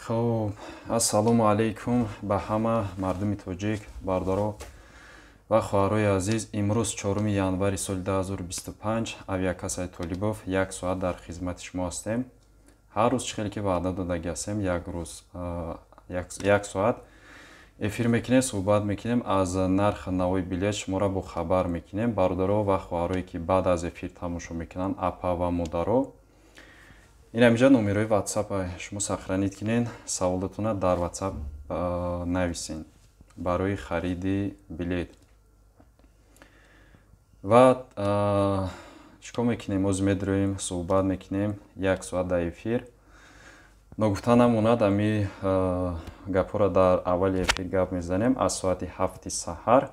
Хуб, ассалому алайкум ба ҳама мардуми тоҷик, бародаро ва хоҳарои азиз. Имрӯз 4 январи соли 2025 авиакассаи Толибов як соат дар хизмати шумо ҳастем. Ҳар рӯз чӣ хеле ки ваъда додагӣ ҳастем, як рӯз як соат эфир мекунем, суҳбат мекунем, аз нархи нави билет шуморо бохабар мекунем. Бародаро ва хоҳарое ки баъд аз эфир тамошо мекунанд, апа ва модаро, ин ҳаминҷа номерои WhatsApp шумо сохранить кунед, саволотона дар WhatsApp нависен барои хариди билет. Ва чӣ кор мекунем? Оз медроем, суҳбат мекунем як соат дар эфир. Ногуфта намонад, ами гапҳоро дар аввали эфир гап мезанем аз соати 7 саҳар,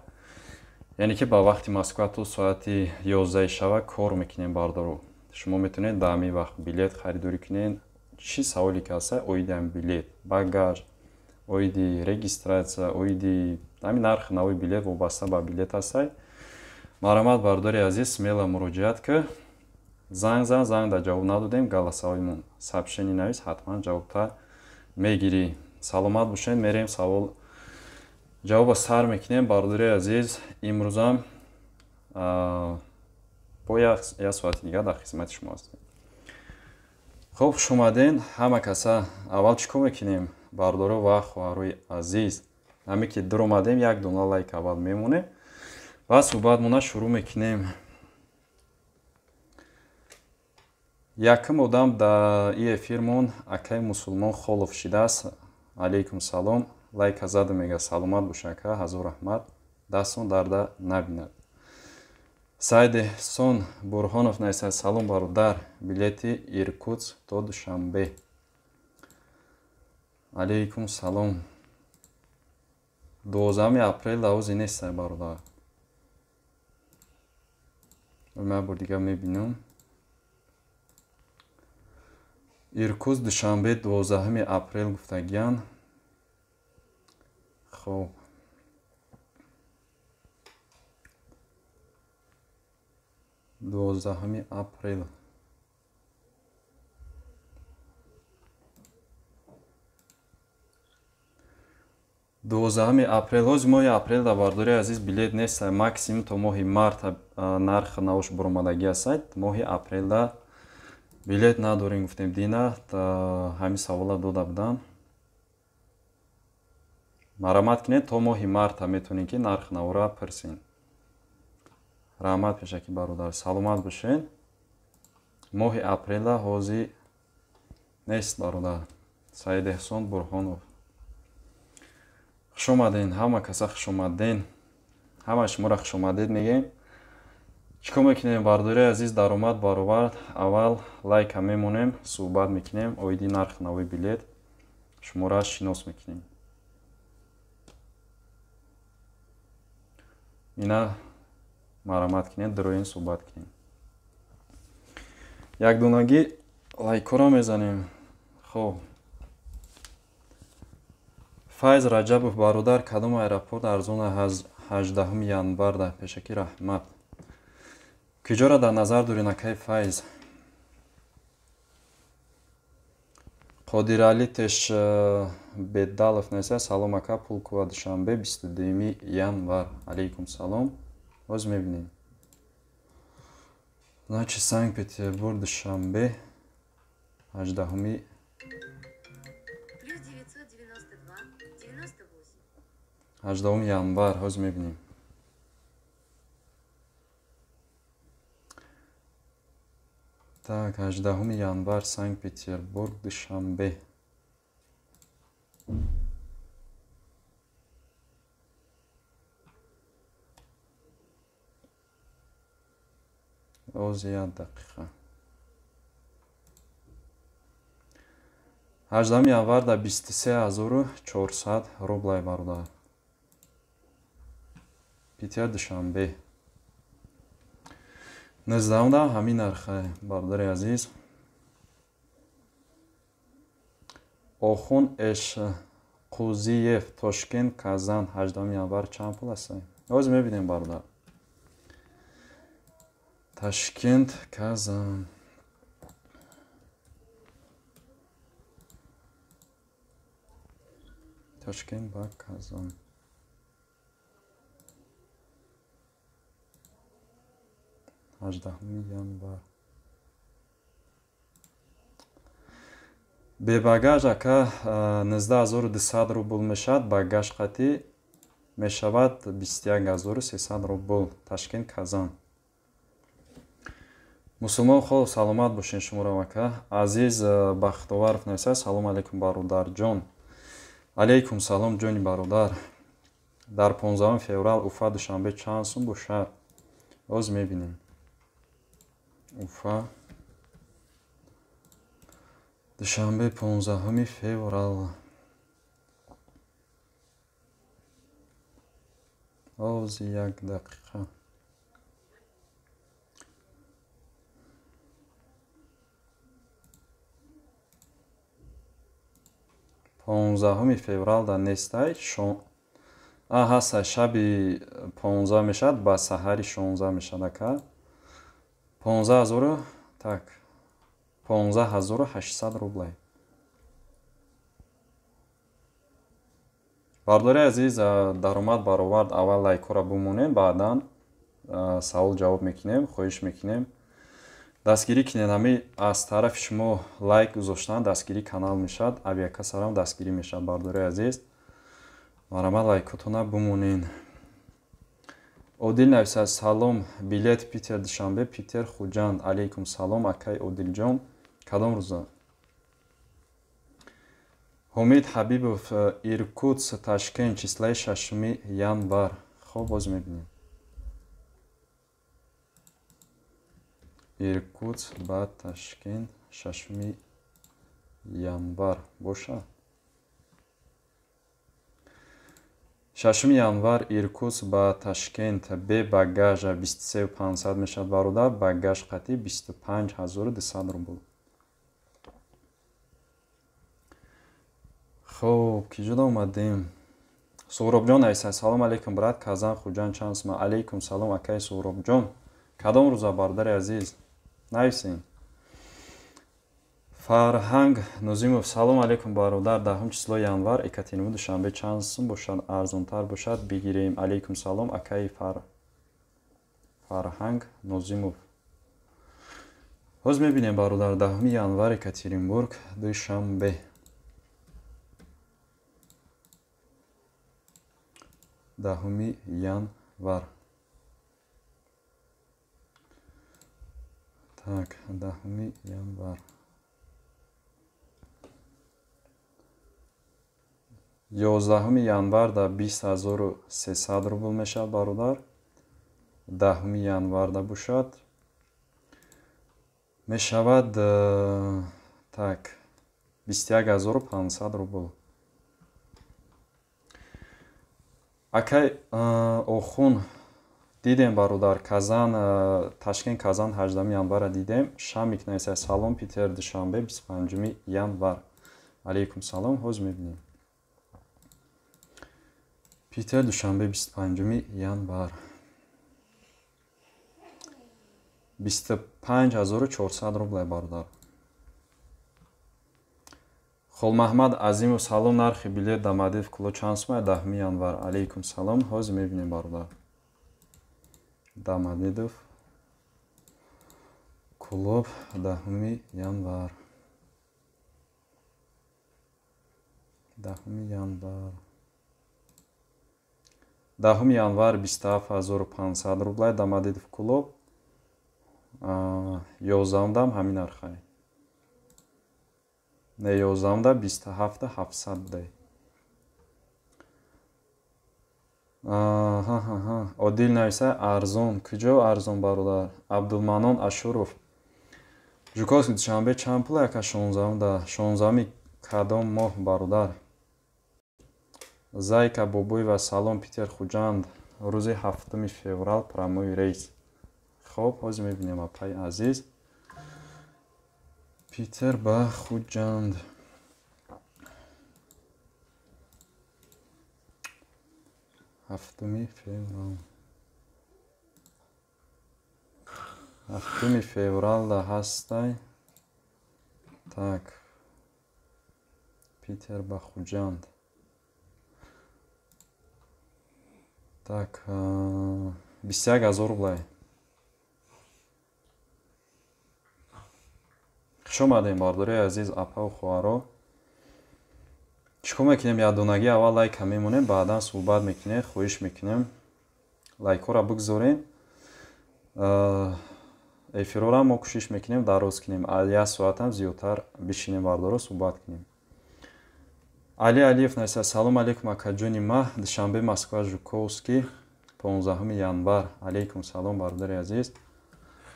яъне ки ба вақти Москва то соати 11 шава кор мекунем. Бародаро, шумо метавонед дар ҳамин вақт билет харидорӣ кунед. Чӣ саволе ки ҳаста оиди ҳамин билет, багаж, оиди регистрация, оиди ҳамин нархи нави билет, вобаста ба билет ҳастай. Марҳамат, бародари азиз, смело муроҷиат ки. Занг зан, занг дар ҷавоб надодем, голосовоймон сообщение навис, ҳатман ҷавобта мегирӣ. Саломат бошед, мерем савол ҷавоба сар мекунем. Бародари азиз, имрӯзам бо як соати дигар дар хизмати шумо ҳастем. Хуб, хуш омаден ҳама каса. Аввал чӣ кор мекунем, бародаро ва хоҳарои азиз? Ҳаме ки дуромадем, як дона лайк аввал мемонем ва суҳбатмона шурӯъ мекунем. Якум одам дар и эфирмон акаи Мусулмон Холов шидааст. Алейкум салом. Лайка зада мега, саломат бош ака, ҳазор раҳмат, дастон дарда набинад. Саид Эҳсон Бурҳонов нависад: салом бародар, билети Иркутск то Душанбе. Алейкум салом. 12 апрел давози нестай бародар. Ман бор дигар мебинам. Иркутск Душанбе 12 апрел гуфтагиян. Хоб, 12 апрел. 12 апрел. Ҳози моҳи апрел дар бародари азиз билет нест, максимум то моҳи март нарх навош буромадагӣ ҳастад. Моҳи апрелда билет надорем гуфтем, дина ҳамин савола дода будам. Марҳамат кунед, то моҳи марта метавонед ки нарх навора пурсед. Раҳмат пешакӣ бародар, саломат бошед. Моҳи апрела ҳози нест бародар. Саид Эҳсон Бурҳонов, хуш омаден, ҳама каса хуш омаден, ҳама шуморо хуш омадед мегӯем. Чӣ кор мекунем бародари азиз? Даромад баровард, аввал лайка мемонем, суҳбат мекунем оиди нархи нави билет, шуморо шинос мекунем. Ина марҳамат кунед, дуроин суҳбат кунем. Якдонагӣ лайкҳоро мезанем. Хоб, Файз Раҷабов: бародар, кадом аэропорт арзон аз 18 январда? Пешакӣ раҳмат. Куҷоро дар назар доред, акаи Файз? Қодиралӣ Тешбедалов нависад: салом ака, Пулкова Душанбе 22 январ. Алейкум салом. Боз мебинем. Значит, Санкт-Петербург Душанбе 18 январ. Ҳоз мебинем. Так, 18 январ, Санкт-Петербург, Душанбе. Оз як дақиқа. 18 январ дар 23400 рублай бародар. Питер Душанбе. 19 ҳамин нархе бародари азиз. Охун Эшқузиев, Тошкент, Казан, 18 январ чанд пул аст? Ҳозир мебинем бародар. Ташкент, Казан. Ташкент ба Казан. 18 январ. Бебагаж ака 19200 рубл мешавад, багаж қатӣ мешавад 21300 рубл. Ташкент Казан. Мусулмон хол саломат бошен шуморо ака. Азиз Бахтоваров нависад: салом алейкум бародарҷон. Алейкум салом ҷони бародар. Дар 15 феврал Уфа Душанбе чанд сум бошад? Боз мебинем. Уфа Душанбе 15 феврал. Оз як дақиқа. 15 феврал да нестай. Ҳаста шаби 15 мешавад, ба саҳари 16 мешавад ака. 15000 так 15800 рублай. Бардори азиз, даромад баровард аввал лайкҳоро бимонем, баъдан савол ҷавоб мекунем, хоҳиш мекунем. Дастгирӣ кунед, ҳами аз тарафи шумо лайк гузоштан дастгирӣ канал мешавад, авиакассарам дастгирӣ мешавад. Бардори азиз, марама лайкотона бимонен. Одил нависад: салом, билет Питер Душанбе, Питер Хуҷанд. Алейкум салом акай Одилҷон. Кадом рӯза? Ҳомид Ҳабибов, Иркутск, Ташкент, числаи 6 январ. Хоб, боз мебинем. Иркутск ба Ташкент 6 январ бошад. 6 январ Иркутск ба Ташкент бе багажа 23500 мешавад бародар, багаж қатӣ 25200 рубл. Хоб, ки ҷудо омадем? Суҳробҷон нависад: салом алейкум брат, Казан Хуҷанд чанд сума? Алейкум салом акай Суҳробҷон. Кадом рӯза бародари азиз? Нависен. Фарҳанг Нозимов: салом алейкум бародар, 10 число январ Екатеринбург Душанбе чанд сум бошад? Арзонтар бошад бигирем. Алейкум салом акай Фарҳанг Нозимов. Ҳоз мебинем бародар, 10 январ Екатеринбург Душанбе. 10 январ. Так, 10 январ. 11 январ да 20300 рубл мешавад бародар. 10 январ да бошад мешавад так 21500 рубл. Акай Охун дидем бародар, Казан Ташкент Казан 18 январа дидем. Шамик нависад: салом Питер Душанбе 25 январ. Алейкум салом, ҳоз мебинем. Питер Душанбе 25 январ. 25400 рублай бародар. Холмаҳмад Азимов: салом, нархи билет Домодедово Кулоб чанд сума? 10 январ. Алейкум салом, ҳоз мебинем бародар. Домодедово Кулоб 10 январ. 10 январ. 10 январ 27500 рублай Домодедово Кулоб. 11-дам ҳамин нархай. Не, 11-да 27700 будай. Одил нависа: арзон. Куҷо арзон бародар? Абдулманон Ашуров: Жуковский Душанбе чанд пул ака 16-да? 16-ми кадом моҳ бародар? Зайка Бобоева: салом Питер Хуҷанд, рӯзи 7 феврал прямой рейс. Хоб, ҳозир мебинем апай азиз. Питер ба Хуҷанд. 7 феврал. 7 феврал да ҳастай. Так. Питер ба Хуҷанд. Так, 21 000 рублай. Хуш омадем, бардораи азиз, апаву хоҳаро. Чӣ кор мекунем? Якдонагӣ аввал лайка мемонем, баъдан суҳбат мекунем. Хоҳиш мекунем, лайкҳоро бигзорем. Эфирҳоро мо кӯшиш мекунем дароз кунем, як соатам зиёдтар бишинем, бардоро, суҳбат кунем. Али Алиев нависад: салом алейкум, акаҷони ма, Душанбе, Москва, Жуковский, 15 январ. Алейкум салом, бародари азиз.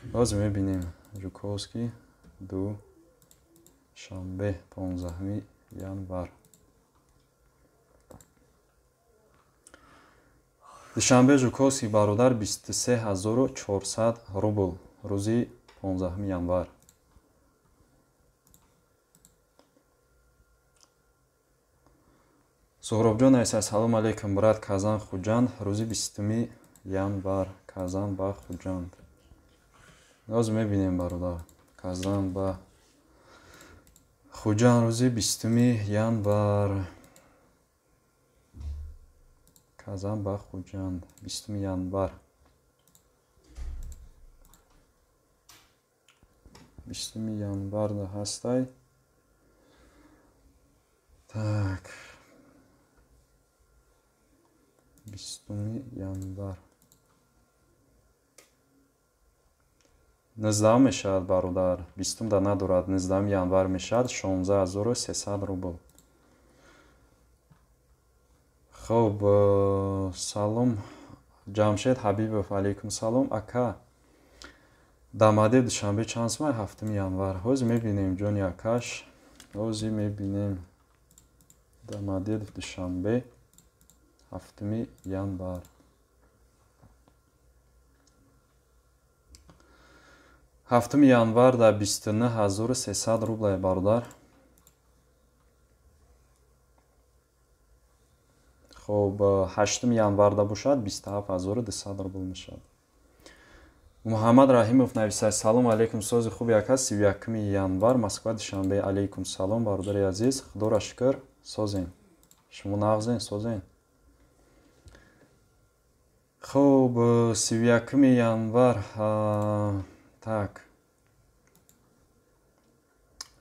Боз мебинем. Жуковский, Душанбе, 15 январ. Душанбе, Жуковский, бародар, 23 400 рубл рӯзи 15 январ. Суҳробҷон нависад: салом алейкум, брат, Казан, Хуҷанд, рӯзи 20 январ. Казан ба Хуҷанд. Боз мебинем, бародар. Казан ба Хуҷанд рӯзи 20 январ. Казан ба Хуҷанд, 20 январ. 20 январ ҳастай. Так, 20 январ 19 мешавад, бародар. 20-да надорад, 19 январ мешавад, 16 300 рубл. Хуб, салом, Ҷамшед Ҳабибов. Алейкум салом, ака. Домодедово, Душанбе чанд сумай 7 январ? Ҳозир мебинем, ҷони акаш, ҳозир мебинем. Домодедово, Душанбе, 7 январ. 7 январ дар 29 300 рублай, бародар. Хуб, 8 январда бошад, 27 200 рубл мешавад. Муҳаммад Раҳимов нависад: салом алейкум, сози хуби, ака, 31 январ, Москва, Душанбе. Алейкум салом, бародари азиз. Худоро шукр, созем. Шумо нағзен, созен? Хуб, 31 январ. Так,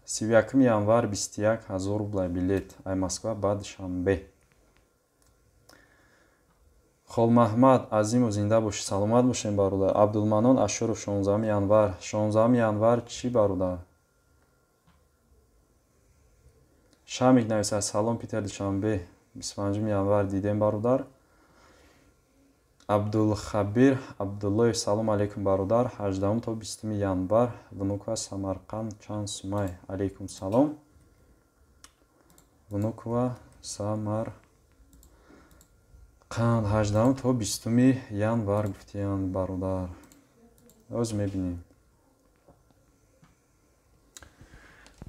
31 январ 21 000 рублай билет ай Москва ба Душанбе. Холмаҳмад Азимов, зинда бошӣ, саломат бошем, бародар. Абдулманон Ашуров, 16 январ. 16 январ чӣ, бародар? Шамик нависад: салом, Питер, Душанбе, 25 январ. Дидем, бародар. Абдулхабир Абдуллоев, салом алейкум, бародар, 18 то 20 январ, Внуково, Самарқанд чанд сумай? Алейкум салом. Внуково, Самарқанд, 18 то 20 январ гуфтиянд, бародар. Оз мебинем.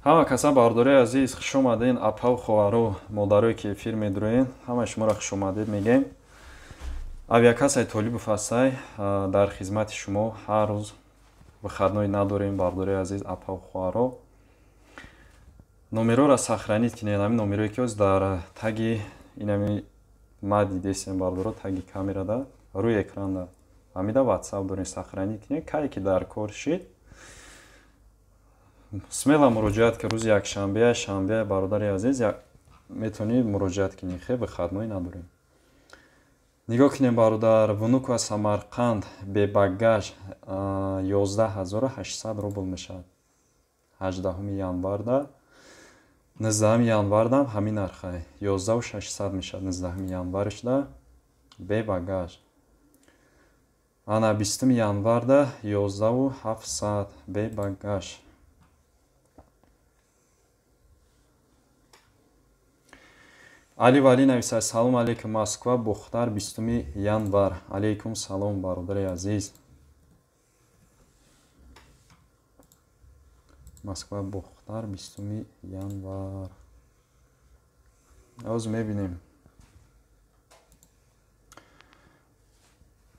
Ҳама каса, бародарои азиз, хуш омадед. Апаву хоҳаро, модарое ки эфир медуроен, ҳамаи шуморо хуш омадед мегӯем. Авиакассаи Толибов ҳастай дар хизмати шумо. Ҳар рӯз выходной надорем, бародарои азиз, апаву хоҳаро. Номерҳоро сохранить кунед, ҳамин номерое ки ҳоз дар таги инами ма дидесем, бародаро, таги камерада, рӯи экранда, ҳамида ватсап дорем, сохранить кунед. Кае ки дар кор шид, смело муроҷиат ки. Рӯзи якшанбея, шанбея, бародари азиз, метавонӣ муроҷиат кунӣ, хе выходной надорем. Нигоҳ кунем, бародар. Внуково, Самарқанд, бе багаж 11 800 рубл мешавад 18 январда. 19 январдам ҳамин нархай, 11 600 мешавад 19 январшда бе багаж. Ана 20 январда 11 700 бе багаж. Али Валӣ нависад: салом алейкум, Москва, Бухтар, 20 январ. Алейкум салом, бародари азиз. Москва, Бухтар, 20 январ. Ҳозир мебинем.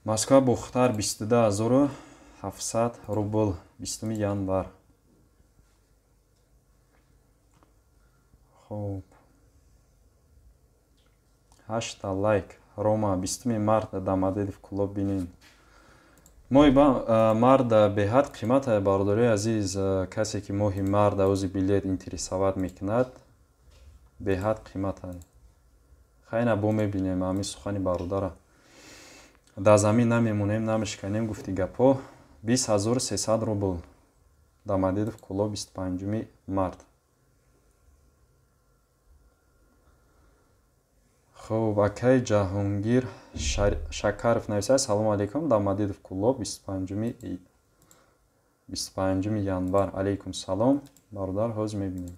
Москва, Бухтар, 22 700 рубл, 20 январ. Хуб, ҳашта лайк. Рома 20 март Домодедово Кӯлоб бинем. Моҳи март беҳад қимат, бародарои азиз. Касе ки моҳи март ози билет интересовать мекунад, беҳад қимат. Хайна бо мебинем ҳамин сухани бародара. Дар замин намемонем, намешиканем, гуфти гапҳо. 20300 рубл Домодедово Кӯлоб 25 март. Хуб, акай Ҷаҳонгир Шакаров нависад: салому алейкум, Домодедово Кӯлоб 25 январ. Алейкум салом, бародар, ҳозир мебинем.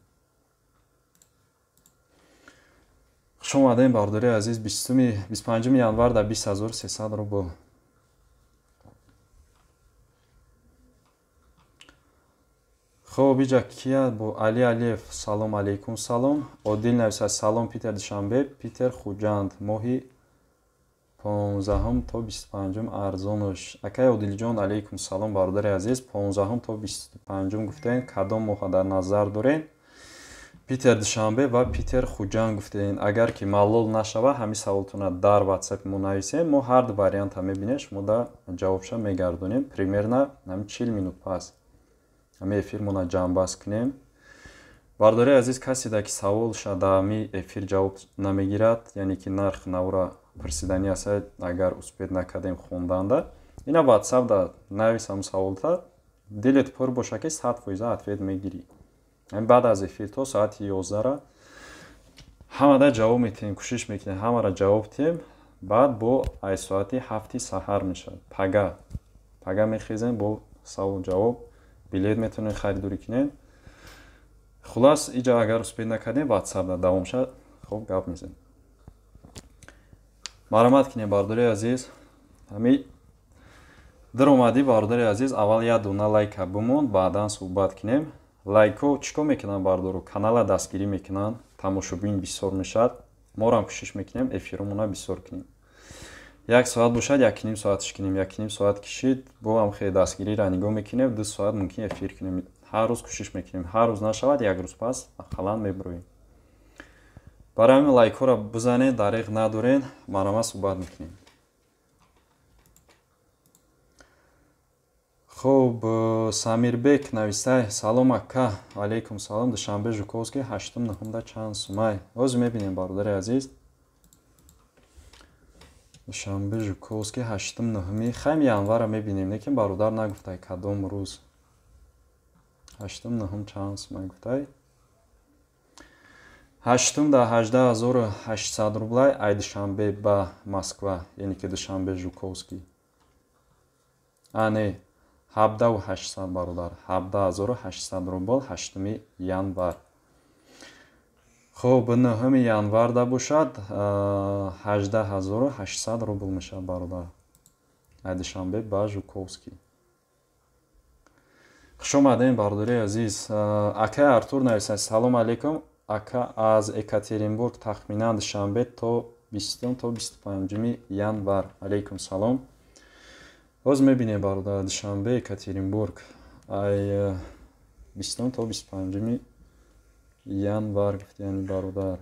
Хуш омадем, бародари азиз. 25 январ дар 20300 рубл. Хуб, иҷа кия бо Али Алиев, салом алейкум, салом. Одил нависад: салом, Питер Душанбе, Питер Хуҷанд, моҳи 15 то 25 арзонаш. Акай Одилҷон, алейкум салом, бародари азиз. 15 то 25 гуфтем, кадом моҳа дар назар дорем? Питер Душанбе ва Питер Хуҷанд гуфтем. Агар ки малол нашава, ҳамин саволтона дар WhatsApp мо нависем, мо ҳар ду варианта мебинем, шумо да ҷавобша мегардонем. Примерно ҳамин 40 минут пас ҳамин эфирмона ҷамъбаст кунем. Бародари азиз, каседа ки саволша дар ҳамин эфир ҷавоб намегирад, яъне ки нарх навра пурсиданӣ аст, агар успед накардем хонданда, ина WhatsApp да навис ҳамун саволта, дилет пур боша ки 100% ответ мегирӣ. Ҳамин баъд аз эфир то соати 11 ҳамада ҷавоб метиҳем, кӯшиш мекунем ҳамаро ҷавоб диҳем. Баъд бо ай соати 7 саҳар мешавад. Пага мехезем бо савол ҷавоб, билет метавонед харидорӣ кунед. Хулас, иҷа агар успед накардем, WhatsApp да давом шад, хуб гап мезанем. Марҳамат кунем, бародари азиз. Ҳамин даромадӣ, бародари азиз, аввал як дона лайка бимон, баъдан суҳбат кунем. Лайкҳо чӣ кор мекунанд, бардору? Канала дастгирӣ мекунанд, тамошобин бисёр мешавад. Морам кӯшиш мекунем эфиромона бисёр кунем. Як соат бошад, 1,5 соатш кунем, 1,5 соат кишид, бо ҳам хеле дастгириро нигоҳ мекунем, 2 соат мумкин эфир кунем. Ҳар рӯз кӯшиш мекунем, ҳар рӯз нашавад, як рӯз пас ақаллан мебироем. Барои ҳамин лайкҳоро бизанед, дариқ надорен, марҳамат суҳбат мекунем. Хуб, Самирбек навистай: салом ака, алейкум салом, Душанбе Жуковский 8-9 чанд сумай? Ҳозир мебинем, бародари азиз. Душанбе Жуковский 8-9 хайм январа мебинем, лекин бародар нагуфтай кадом рӯз. 8-9 чанд сумай гуфтай? 8 да 18800 рублай ай Душанбе ба Москва, яъне ки Душанбе Жуковский. А не, 17800 бародар, 17800 рубл 8 январ. Хуб, 9 январда бошад 18800 рубл мешавад, бародар. Ай Душанбе ба Жуковский. Хуш омадем, бародари азиз. Акай Артур нависад: салом алейкум, ака, аз Екатеринбург тахминан Душанбе то 20 то 25 январ. Алейкум салом. Боз мебинем, бародар, Душанбе Екатеринбург ай 20 то 25 январ гуфт, яъне бародар.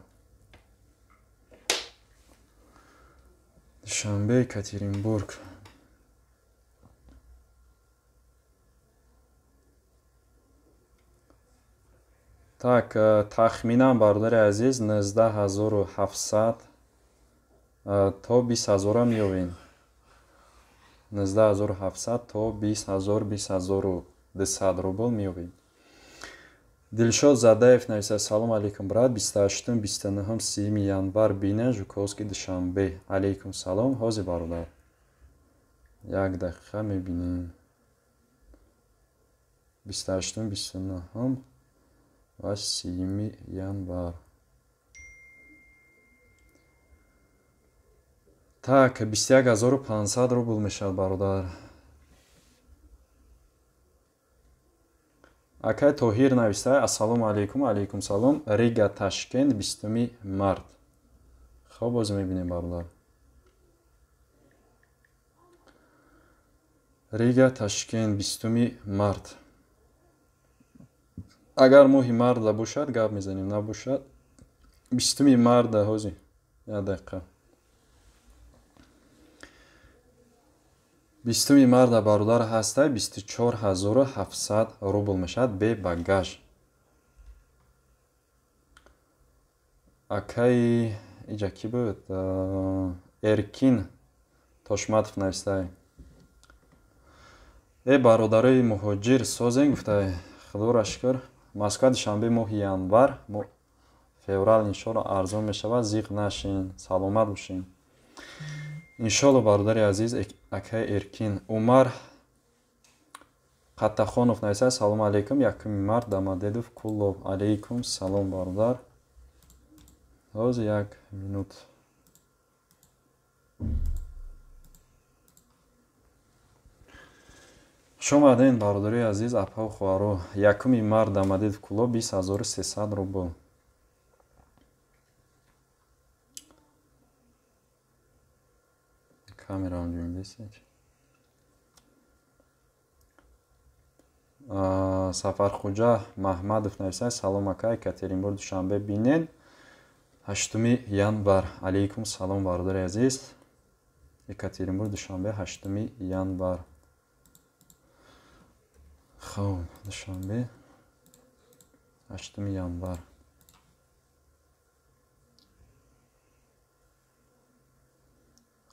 Душанбе Екатеринбург. Так, тахминан, бародари азиз, 19700 то 20000 меёбем. 19700 то 20000, 20200 рубл меёбем. Дилшод Задаев нависад: салом алейкум, брат, 28, 29, 30 январ бина Жуковский Душанбе. Алейкум салом, ҳозир бародар. Як дақиқа мебинем. 28, 29 ва 30 январ. Так, 21500 рубл мешавад, бародар. Акай Тоҳир нависта: ассалому алейкум, алейкум салом, Рига Ташкент 20 март. Хуб, боз мебинем, бародар. Рига Ташкент 20 март. Агар моҳи марда бошад, гап мезанем, набошад 20 марда. Ҳозир як дақиқа. 20 марта бародар ҳастай 24700 рубл мешавад бе багаж. Акаи иҷа кӣ буд? Эркин Тошматов навистай. Э бародарои муҳоҷир созен гуфтай. Худоро шукр. Москва душанбе моҳи январ, феврал иншоалло арзон мешавад. Зиқ нашин, саломат бошин. Иншоалло бародари азиз акаи Эркин. Умар Қаттахонов нависад: салому алейкум, 1 март Домодедов Куллов. Алейкум салом бародар. Ҳозир як минут. Хуш омадед бародарои азиз, апаву хоҳаро. 1 март Домодедов Куллов 20300 рубл. Камерам ҷунбесед. Сафархуҷа Маҳмадов нависад: салом ака, Екатеринбург душанбе бинед 8 январ. Алейкум салом бародари азиз. Екатеринбург душанбе 8 январ. Хоб, душанбе 8 январ.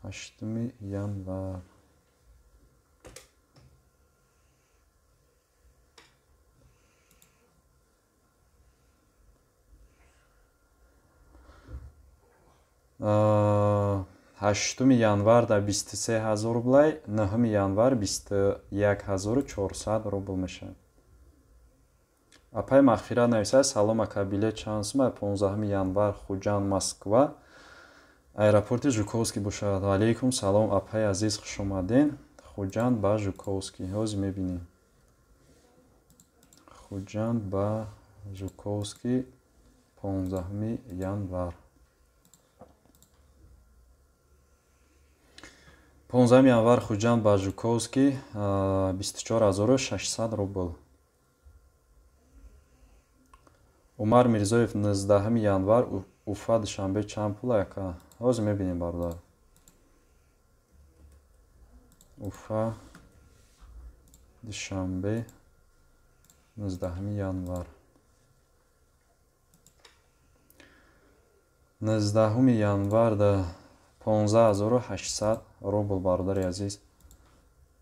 8 январ. 8 январ дар 23000 рублай, 9 январ 21400 рубл мешавад. Апай Мағфират нависад: салом ака, билет чанд сум? 15 январ Хуҷанд Москва, аэропорти Жуковский бошад. Алейкум салом апай азиз, хуш омадед. Хуҷанд ба Жуковский. Ҳозир мебинем. Хуҷанд ба Жуковский 15 январ. 15 январ Хуҷанд ба Жуковский 24600 рубл. Умар Мирзоев 19 январ Уфа душанбе чанд пул ака? Ҳозир мебинем бародар. Уфа душанбе 19 январ. 19 январ да 15800 рубл бародари азиз.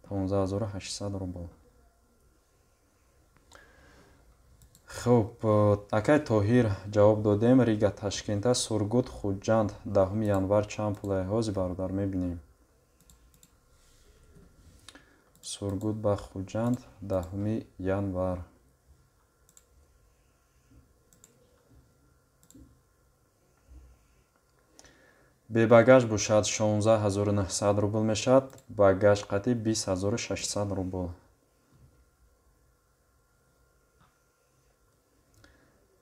15800 рубл. Хуб, акай Тоҳир ҷавоб додем. Рига Ташкента Сургут Хуҷанд 10 январ чанд пул? Ҳозир бародар мебинем. Сургут ба Хуҷанд 10 январ. Бебагаж бошад 16900 рубл мешавад, багаж қатъи 20600 рубл.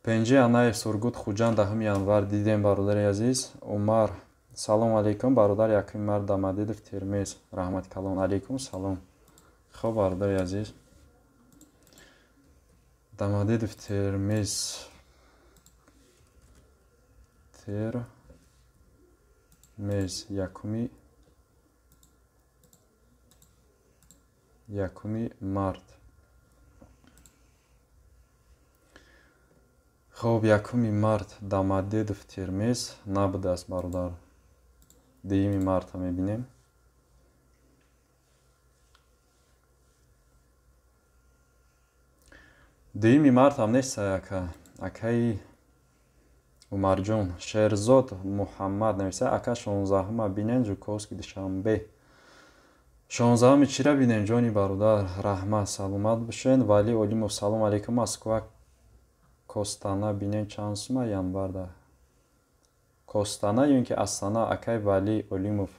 Пенҷи Анаев Сургут Хуҷанд 10 январ дидем бародари азиз. Умар салом алейкум бародар, 1 март Домодедов Термез. Раҳмати калон. Алейкум салом. Хоб бародари азиз. Домодедов Термез. Термез 1 март. Хоб, 1 март Домодедов Термез набудааст бародар. 2 марта мебинем. 2 март ҳам нест ака. Акаи Умарҷон. Шерзод Муҳаммад нависа: ака 16-ма бинен Жуковский душанбе. 16-ми чира бинем ҷони бародар? Раҳмат, саломат бошед. Вали Олимов салом алейкум, Москва Костана бинен чанд сума январда? Костана ё ин ки Астана? Акай Вали Олимов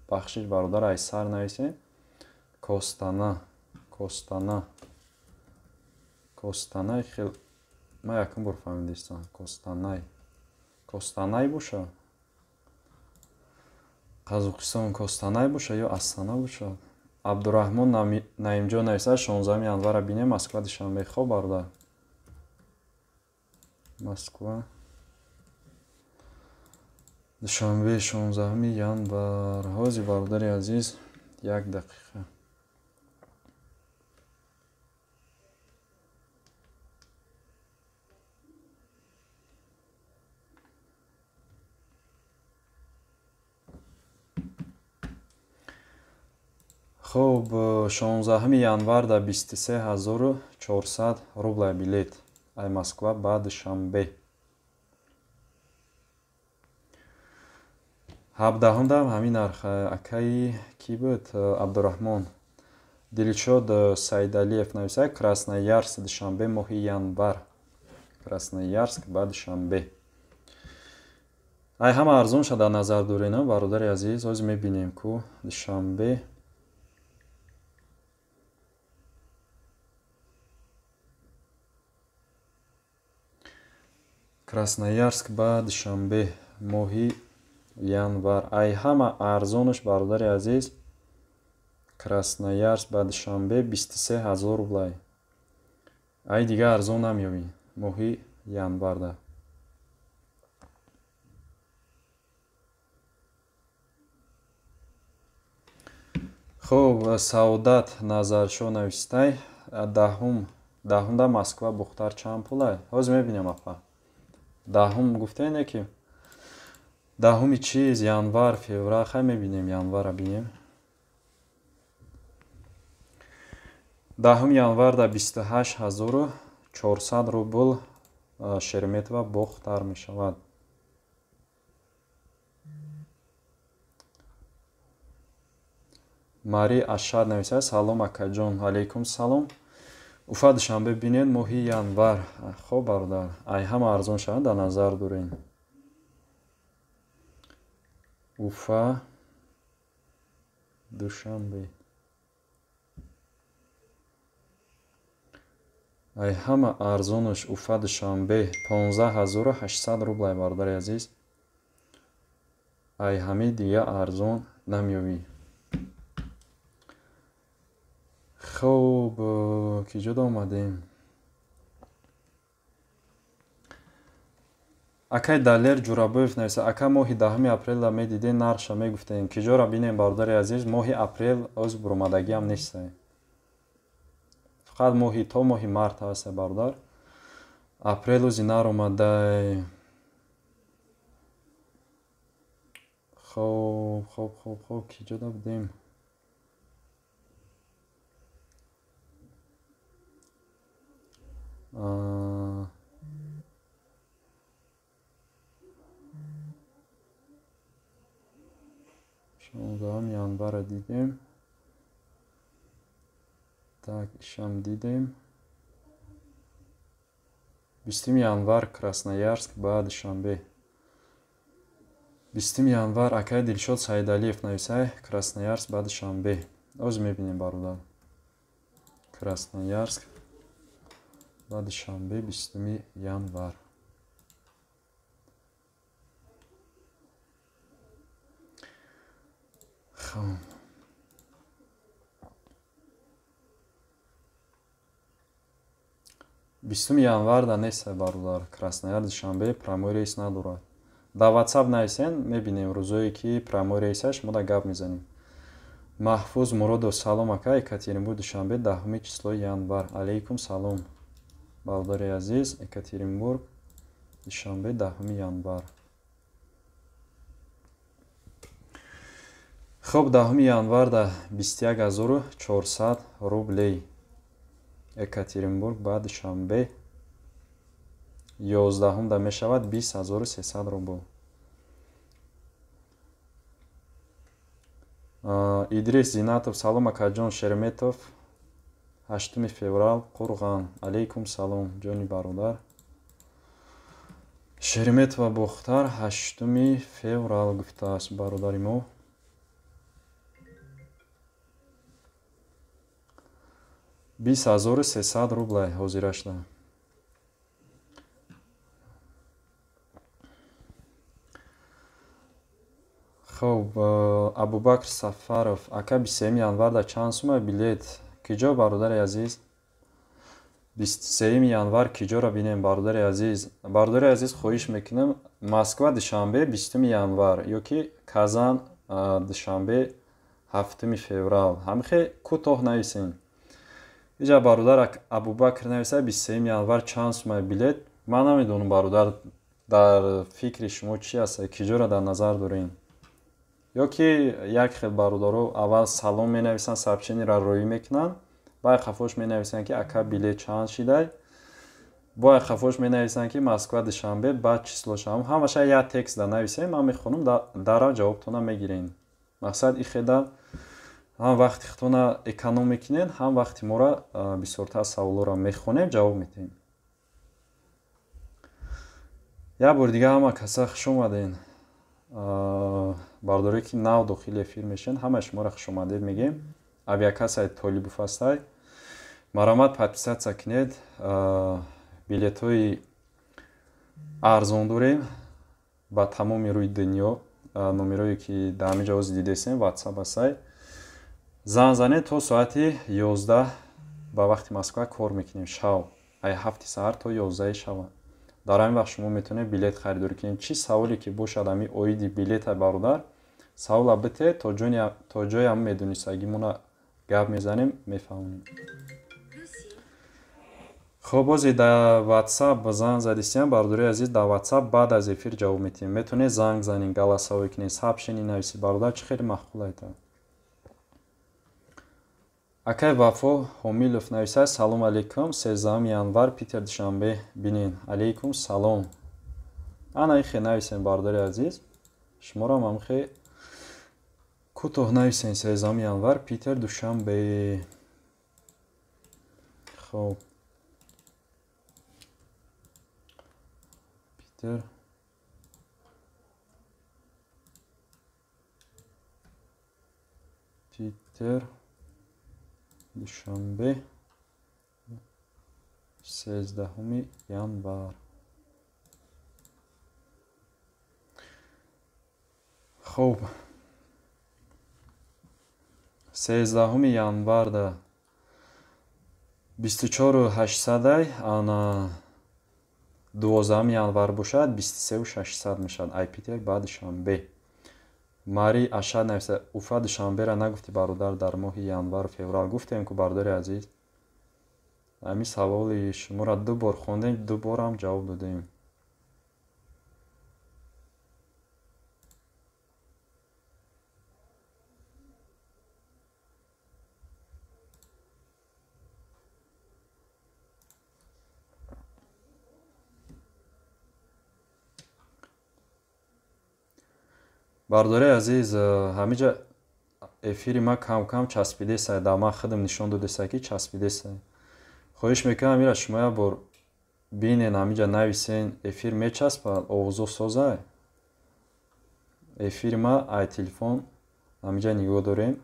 бахшиш бародар, ай сар нависем. Костана, Костана, Костанай хел ман якум бор фаҳмидистам. Костанай, Костанай боша? Қазоқистон Костанай боша ё Астана боша? Абдураҳмон Наимҷон нависад: 16 январа бинем Москва душанбе. Хоб бародар. Москва душанбе 16 январ. Ҳозир бародари азиз, як дақиқа. Хуб, 16 январ да 23400 рубла билет. Ай Москва ба Душанбе. 17 дам ҳамин нарх. Акаи ки буд? Абдураҳмон. Дилшод Саидалиев нависад: Красноярск Душанбе моҳи январ. Красноярск ба Душанбе. Ай ҳама арзонша дар назар дорем, бародари азиз. Ҳозир мебинем ку Душанбе. Красноярск ба Душанбе моҳи январ. Ай ҳама арзонаш, бародари азиз, Красноярск ба Душанбе 23000 рублай. Ай дига арзон намеёбӣ моҳи январда. Хуб, Саодат Назаршо навистай: даҳумда Москва Бухтар чанд пулай? Ҳозир мебинем апа. Даҳум гуфтене ки даҳуми чиз, январ, феврал, хай мебинем, январа бинем. 10 январда 28400 рубл Шереметьево Бохтар мешавад. Мари Ашад нависад: салом акаҷон. Алейкум салом. Уфа Душанбе бинед моҳи январ. Хоб бародар, ай ҳама арзон шавад дар назар дорем. Уфа Душанбе. Ай ҳама арзонаш Уфа Душанбе 15800 рублай, бародари азиз. Ай ҳамаи дига арзон намеёбӣ. Хуб, киҷода омадем? Акай Далер Ҷурабоев нависа: ака моҳи 10 апрелда медидем нархша мегуфтем. Киҷора бинем, бародари азиз, моҳи апрел оз буромадагиам нестай. Фақат моҳи то моҳи март ҳаста, бародар. Апрел ози наромадай. Хоб, хоб, хоб, хоб, киҷода будем? 16 январа дидем. Так, ишам дидем. 20 январ Красноярск ба Душанбе. 20 январ акай Дилшод Саидалиев нависай: Красноярск ба Душанбе. Оз мебинем, бародар. Красноярск ба Душанбе 20 январ. Хуб. 20 январда нест, бародар. Красноярск Душанбе прямой рейс надорад. Дар WhatsApp нависен, мебинем рӯзое ки прямой рейсаш, мо да гап мезанем. Маҳфуз Муродов: салом ака, Екатеринбург Душанбе 10 числои январ. Алейкум салом, бародари азиз. Екатеринбург Душанбе 10 январ. Хуб, 10 январда 21400 рублей. Екатеринбург ба Душанбе. 11-да мешавад 20300 рубл. Идрис Зинатов: салом акаҷон, Шереметов 8 феврал, Қурған. Алейкум салом, ҷони бародар. Шереметова Бохтар 8 феврал гуфтааст бародари мо. 20300 рублай ҳозирашда. Хуб, Абубакр Сафаров: ака 23 январда чанд сума билет? Киҷо, бародари азиз? 23 январ киҷоро бинем, бародари азиз? Бародари азиз, хоҳиш мекунам, Москва Душанбе 20 январ ё ки Казан Душанбе 7 феврал. Ҳамихе кӯтоҳ нависем. Иҷа бародар Абубакр нависа 23 январ чанд сума билет? Ман намедонам, бародар, дар фикри шумо чи аст, киҷоро дар назар дорем? Ё ки як хел бародаро аввал салом менависанд, сообщениеро роӣ мекунанд, баъд хафош менависанд, ки ака билет чанд шидай, бояд хафош менависанд, ки Москва Душанбе, баъд числошам. Ҳамаша як текст да нависем, ман мехонам, дарав ҷавобтона мегирем. Мақсад ихеда ҳам вақти худтона эконом мекунед, ҳам вақти моро бисёртар саволҳоро мехонем, ҷавоб медиҳем. Як бори дига ҳама каса хуш омаден. Бардоре ки нав дохили эфир мешаванд, ҳамаи шуморо хушомадед мегӯем. Авиакассаи Толибов ҳастай. Марамат подписаться кунед. Билетҳои арзон дорем ба тамоми рӯи дунё. Номерое ки дар ҳамин ҷо ҳозир дидесем, WhatsApp ҳастай. Занг занед то соати 11 ба вақти Москва кор мекунем. Шав ай 7 саҳар то 11 шава. Дар ҳамин вақт шумо метавонед билет харидорӣ кунед. Чӣ саволе ки бошад ҳамин оиди билета бародар, савола бите, то ҷое ҳам медонистагимона гап мезанем, мефаҳмонем. Хоб, бозе дар WhatsApp занг задистиям, бародари азиз, дар WhatsApp баъд аз эфир ҷавоб медиҳем. Метавонед занг занед, голосовой кунед, сообщение нависед, бародар, чӣ хеле маъқул айта. Акай Вафо Ҳомилов нависад: салом алейкум, 13 январ Питер Душанбе бинен. Алейкум салом. Ана ихе нависем, бародари азиз. Шуморо ҳам хе кӯтоҳ нависем: 13 январ Питер Душанбе. Хоб, Питер Душанбе 13 январ. Хоб, 13 январда 24800, ана 12 январ бошад 23600 мешавад. Ай Питер ба Душанбе. Мари Ашад нависа: Уфа Душанбера нагуфти бародар дар моҳи январу феврал. Гуфтем ку бародари азиз. Ҳамин саволи шуморо ду бор хондем, ду борам ҷавоб додем. Бародари азиз, ҳамиҷа эфири ма кам-кам часпидесай, дар ман худам нишон додесай, ки часпидесай. Хоҳиш мекунам ира шумо як бор бинен, ҳамиҷа нависен, эфир мечаспад, овозо созай. Эфири ма ай телефон ҳамиҷа нигоҳ дорем.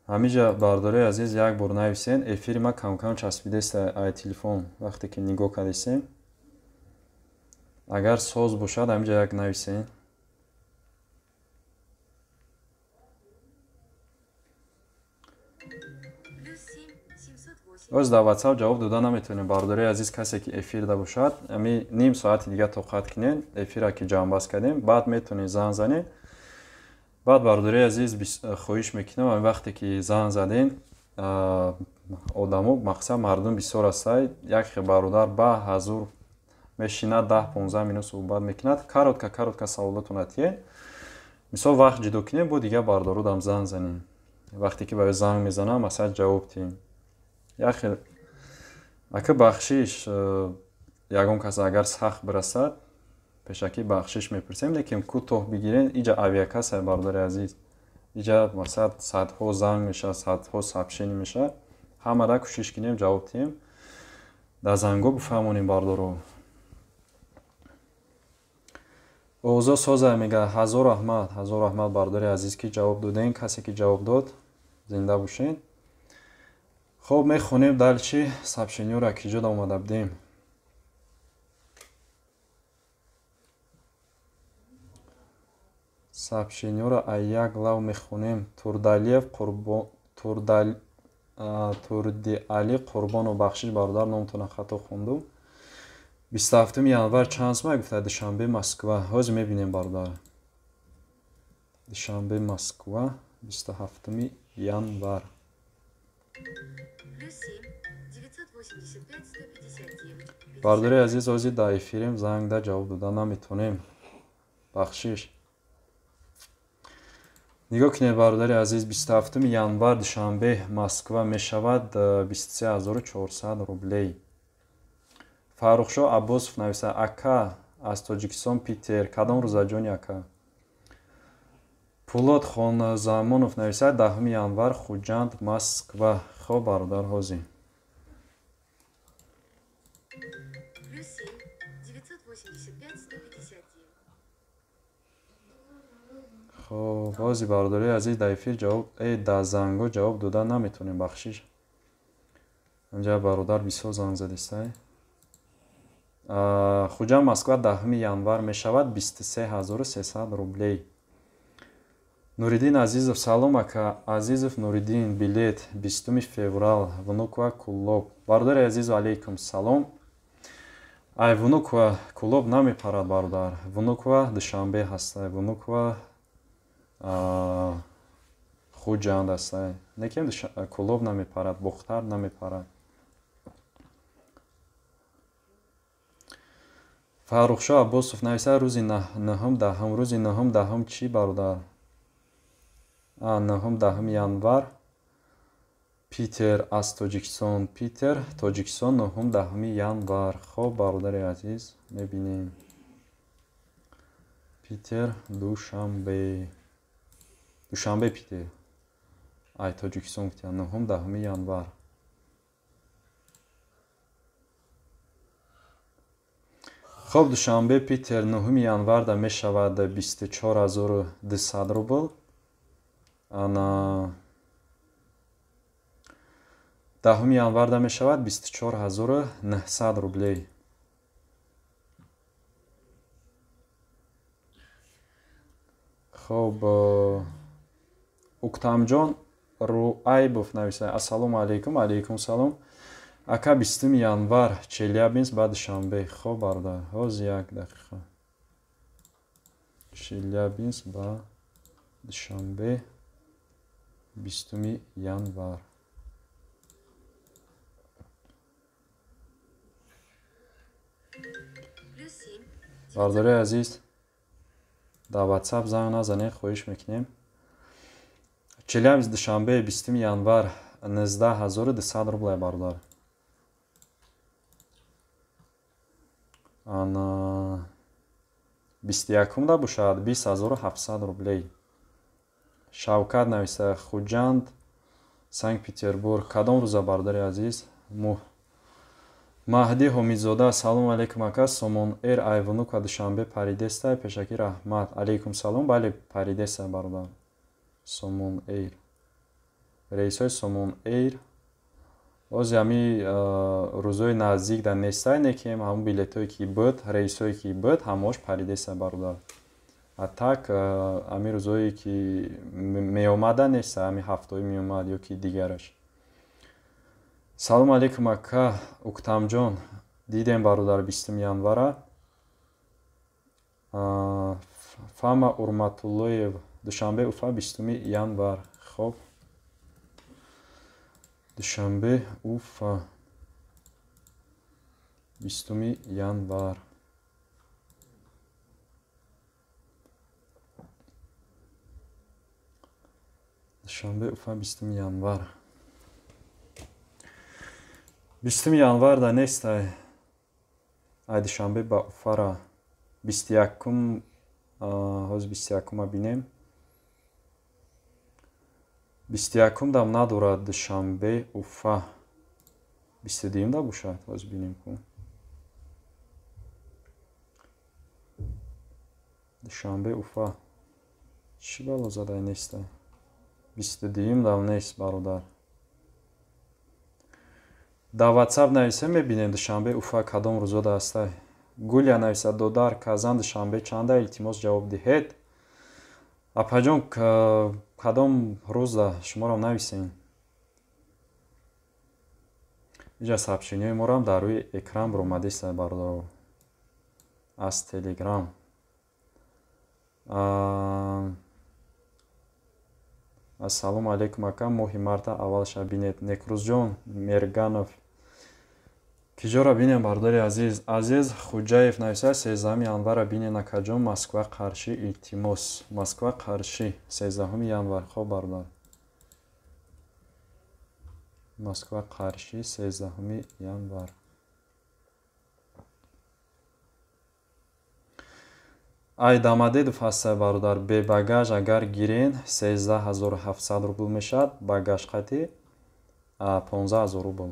Ҳамиҷа бародари азиз як бор нависен, эфири ма кам-кам часпидеста ай телефон вақте ки нигоҳ кардесем. Агар соз бошад ҳамиҷа як нависен. Оз дар WhatsApp ҷавоб дода наметавонем, бародари азиз, касе ки эфирда бошад, ами ним соати дига тоқат кунед, эфира ки ҷамъбаст кардем, баъд метавонед занг занед. Баъд бародари азиз хоҳиш мекунам, ами вақте ки занг заден, одамо, мақсад мардум бисёр ҳастай, як хел бародар ба ҳазур мешинад, 10-15 минут суҳбат мекунад, коротко коротко саволотона тиед. Мисол вақт ҷудо кунем, бо дигар бародародам занг занем. Вақте ки ба ё занг мезанам, масалан ҷавоб диҳем. Як хел ака бахшиш, ягон кас агар сахт бирасад, пешакӣ бахшиш мепурсем, лекин кӯтоҳ бигирен. Иҷа авиакасса, бародари азиз, иҷа масалан садҳо занг мешавад, садҳо сообщение мешавад. Ҳамара кӯшиш кунем ҷавоб диҳем, дар зангҳо бифаҳмонем бародаро. Овозо соза мега. Ҳазор раҳмат, ҳазор раҳмат бародари азиз, ки ҷавоб додем. Касе ки ҷавоб дод, зинда бошед. Хоб, мехонем дальше сообщениёро ки ҷо омада будем. Сообщениёро ай як лав мехонем. Турдалиев Турдиали Қурбонов, бахшиш бародар, номтона хато хондум. 27 январ чанд сумай гуфта? Душанбе Москва. Ҳозир мебинем бародар. Душанбе Москва 27 январ. Бародари азиз, ҳозир дар эфирем, зангда ҷавоб дода наметавонем. Бахшиш. Нигоҳ кунед, бародари азиз, 27 январ Душанбе Москва мешавад 23400 рублей. Фаррухшо Аббосов нависа: ака аз Тоҷикистон Питер, кадом рӯзаҷони ака? Пулод Хонзамонов нависад: 10 январ Хуҷанд Москва. Хоб бародар, ҳозир. Хоб, ҳозир бародари азиз, дар эфир ҷавоб дар занго ҷавоб дода наметавонем, бахшиш. Инҷа бародар бисёр занг задистай. Хуҷанд Москва 10 январ мешавад 23300 рублей. Нуриддин Азизов: салом ака. Азизов Нуриддин, билет 20 феврал Внуково Кулоб. Бародари азиз, алейкум салом. Ай Внуково Кулоб намепарад бародар. Внуково Душанбе ҳастай, Внуково Хуҷанд ҳастай. Лекин Кулоб намепарад, Бохтар намепарад. Фаррухшо Аббосов нависа: рӯзи нӯҳум даҳум. Рӯзи нӯҳум даҳум чӣ бародар? Нӯҳум даҳум январ Питер аз Тоҷикистон. Питер Тоҷикистон нӯҳум даҳуми январ. Хоб бародари азиз, мебинем. Питер Душанбе. Душанбе Питер. Ай Тоҷикистон гуфтия нӯҳум даҳуми январ. Хоб, Душанбе Питер 9 январда мешавад 24200 рубл. Ана 10 январда мешавад 24900 рублей. Хоб, Уктамҷон Руайбов нависа: ассалому алайкум. Алайкум салом. Ака 20 январ Челябинск ба Душанбе. Хоб бародар, ҳозир як дақиқа. Челябинск ба Душанбе 20 январ. Бародари азиз, дар WhatsApp занг назанед, хоҳиш мекунем. Челябинск Душанбе 20 январ 19200 рублей бародар. Ана 21-да бошад 20700 рублей. Шавкат нависа: Хуҷанд Санкт-Петербург. Кадом рӯза бародари азиз? Маҳдӣ Ҳомидзода: салом алейкум ака, Сомон Эйр ай Внуково Душанбе паридестай, пешакӣ раҳмат. Алейкум салом. Бале, паридестай бародар. Сомон Эйр. Рейсҳои Сомон Эйр ҳозир ҳами рӯзҳои наздик дар нестай, некем ҳамон билетҳое ки буд, рейсҳое ки буд, ҳамаош паридестай бародар. А так ҳами рӯзҳое ки меомада нестай, ҳами ҳафтаҳое меомад ё ки дигараш. Салом алейкум ака Уктамҷон. Дидем бародар 20 январа. Фама Урматуллоев, Душанбе Уфа 20 январ. Хоб, Душанбе Уфа 20 январ. Душанбе Уфа 20 январ. 20 январда нестай. Ай Душанбе ба Уфара 21-ум, ҳозир 21-ума бинем. 21-ум дам надорад Душанбе Уфа. 22-ум да бошад, ҳозир бинем ку. Душанбе Уфа. Чӣ бало задай нестай? 22-ум дам нест бародар. Дар WhatsApp нависем, мебинем Душанбе Уфа кадом рӯзода ҳастай. Гулия нависад: додар, Казан Душанбе чанда, илтимос ҷавоб диҳед. Апаҷон, кадом рӯзда шуморо нависем? Инҷа сообщениҳои морам дар рӯи экран баромадиста бародаро аз Телеграм. Ассалому алейкум ака, моҳи марта аввалша бинед. Некрӯзҷон Мерганов. Киҷоро бинем, бародари азиз? Азиз Хуҷаев нависа: 13 январа бинен, акаҷон, Москва Қарши, илтимос. Москва Қарши, 13 январ. Хоб, бародар, Москва Қарши, 13 январ. Ай Дамадедов ҳаста, бародар, бебагаж агар гирен 13 700 рубл мешавад, багаж қати 15 000 рубл.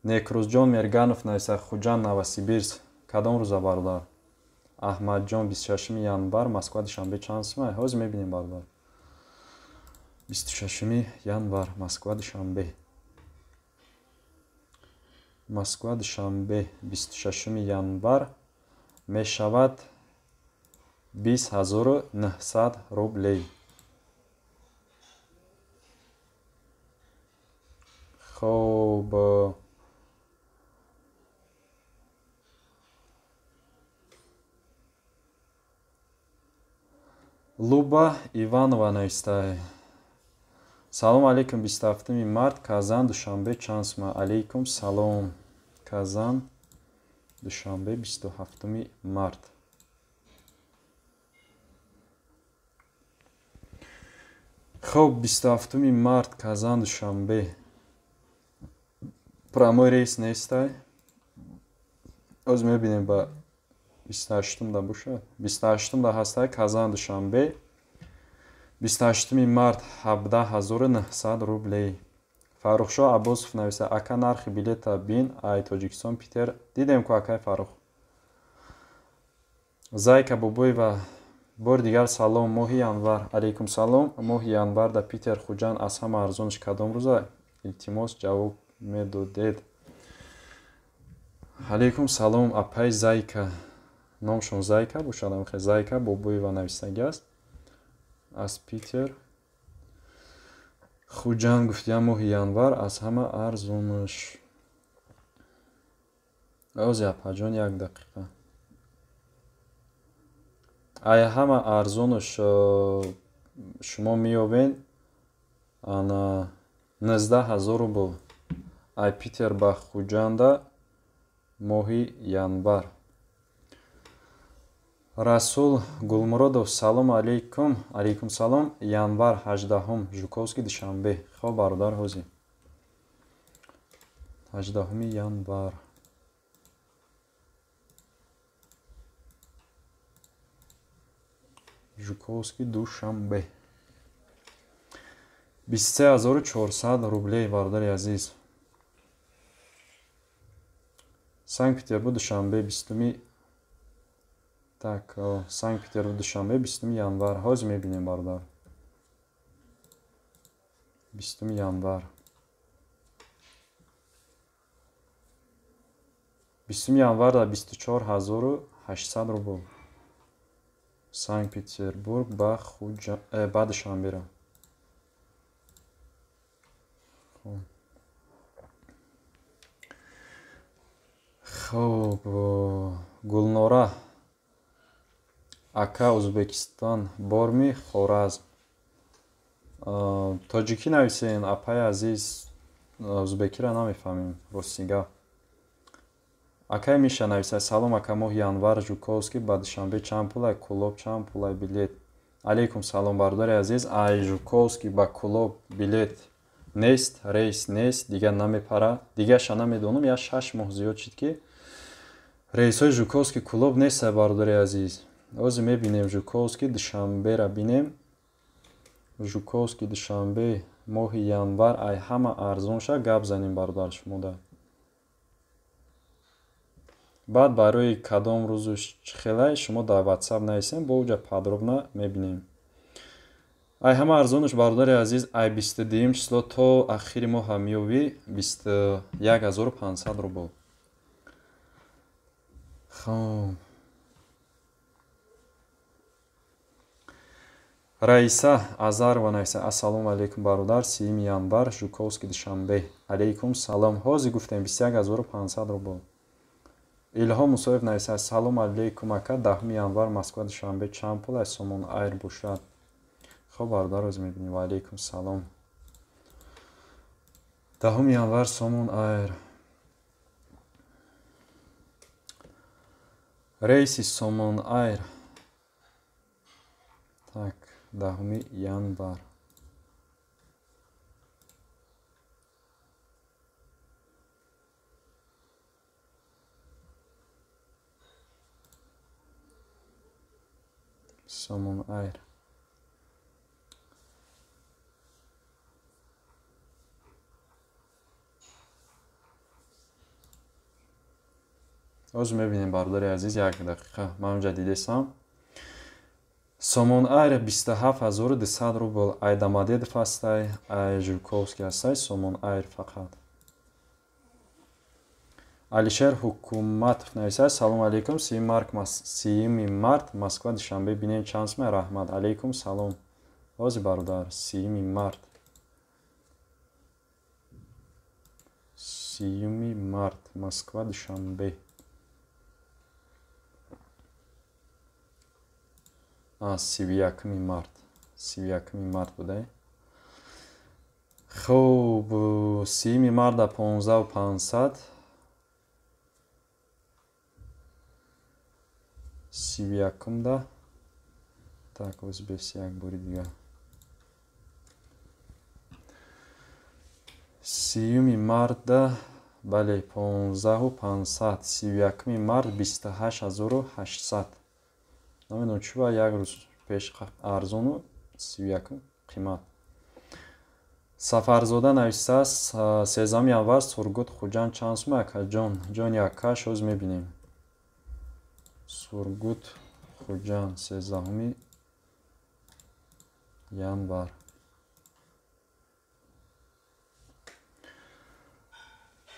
Некрӯзҷон Мерганов нависа: Хуҷанд Новосибирск кадом рӯза, бародар? Аҳмадҷон, 26 январ Москва Душанбе чанд сумай? Ҳозир мебинем, бародар. 26 январ Москва Душанбе, Москва Душанбе, 26 январ мешавад 20 900 рублей. Хоб, Луба Иванова навистае: салом алейкум, 27 март Казан Душанбе чанд сума? Алейкум салом. Казан Душанбе, 27 март. Хоб, 27 март Казан Душанбе прямой рейс нестай. Оз мебинем, ба 28-да бошад. 28-да ҳастай Казан Душанбе, 28 март, 17 900 рублей. Фаррухшоҳ Аббосов нависа: ака, нархи билета бин, ай Тоҷикистон Питер. Дидем ку, акай Фаррух. Зайка Бобоева, бори дигар салом, моҳи январ. Алейкум салом. Моҳи январ да Питер Хуҷанд аз ҳама арзонаш кадом рӯза? Илтимос, ҷавоб медодед. Алейкум салом, апай Зайка. Номшон Зайка бошад, амхе Зайка Бобоева нависагӣ аст. Аз Питер Хуҷанд гуфтиям, моҳи январ аз ҳама арзонаш. Ози, апаҷон, як дақиқа. Ай ҳама арзонаш шумо меёбед ана 19 000 рубл ай Питер ба Хуҷанда моҳи январ. Расул Гулмуродов, салом алейкум. Алейкум салом. Январ 18, Жуковский Душанбе. Хоб, бародар, ҳозир 18 январ Жуковский Душанбе 23 400 рублей, бародари азиз. Санкт Петербург Душанбе 20-уми. Так, Санкт Петербург Душанбе, 20 январ. Ҳозир мебинем, бародар. 20 январ, 20 январ да 24 800 рубл Санкт Петербург ба ба Душанбера. Хоб, Гулнора ака, Ӯзбекистон борми, Хоразм? Тоҷикӣ нависен, апаи азиз, ӯзбекиро намефаҳмем, рости гап. Акай Миша нависа: салом, ака, моҳи январ Жуковский ба Душанбе чанд пулай, Кӯлоб чанд пулай билет? Алейкум салом, бародари азиз. Ай Жуковский ба Кӯлоб билет нест, рейс нест, дигар намепара. Дигарша намедонам, як 6 моҳ зиёд шид, ки рейсҳои Жуковский Кӯлоб нест, бародари азиз. Ҳозир мебинем, Жуковский Душанбера бинем. Жуковский Душанбе моҳи январ ай ҳама арзон ша, гап занем, бародар, шумода. Баъд барои кадом рӯзу чӣ хелай, шумо дар Ватсап нависем, бо уҷа подробно мебинем. Ай ҳама арзонаш, бародари азиз, ай 22-юм число то ахири моҳа меёвӣ 21 500 рубл. Хоб, Раиса Азарова нависа: ассалому алейкум, бародар, 30 январ Жуковский Душанбе. Алейкум салом. Ҳозир гуфтем, 21 500 рубл. Илҳом Мусоев нависа: салом алейкум, ака, 10 январ Москва Душанбе чанд пул аз Сомон Айр бошад? Хоб, бародар, ҳозир мебинем. Ва алейкум салом. 10 январ Сомон Айр. Рейси Сомон Айр. Так, 10 январ. Сомон Айр. Ҳозир мебинем, бародари азиз, як дақиқа. Ман онҷа дидесам. Сомон Айр 27200 рубл. Ай Домодедов ҳастай, ай Жуковский ҳастай, Сомон Айр фақат. Алишер Ҳукуматов нависад: Салом алейкум, 3 март Москва Душанбе бинем чанд сум, раҳмат. Алейкум салом. Ҳозир бародар, 3 март. 3 март Москва Душанбе. 31 март. 31 март будай. Хуб, 3 март 15500. 31 да. Так, озбес як бори дигар. 30 март да, бале, 15500. 31 март 28800. Намедонам чӣ ба як рӯз пеш арзону 31 қимат. Сафарзода нависааст: 13 январ Сургут Хуҷанд чанд сум акаҷон? Ҷон яккаш, ҳоз мебинем. Сургут Хуҷанд 13 январ.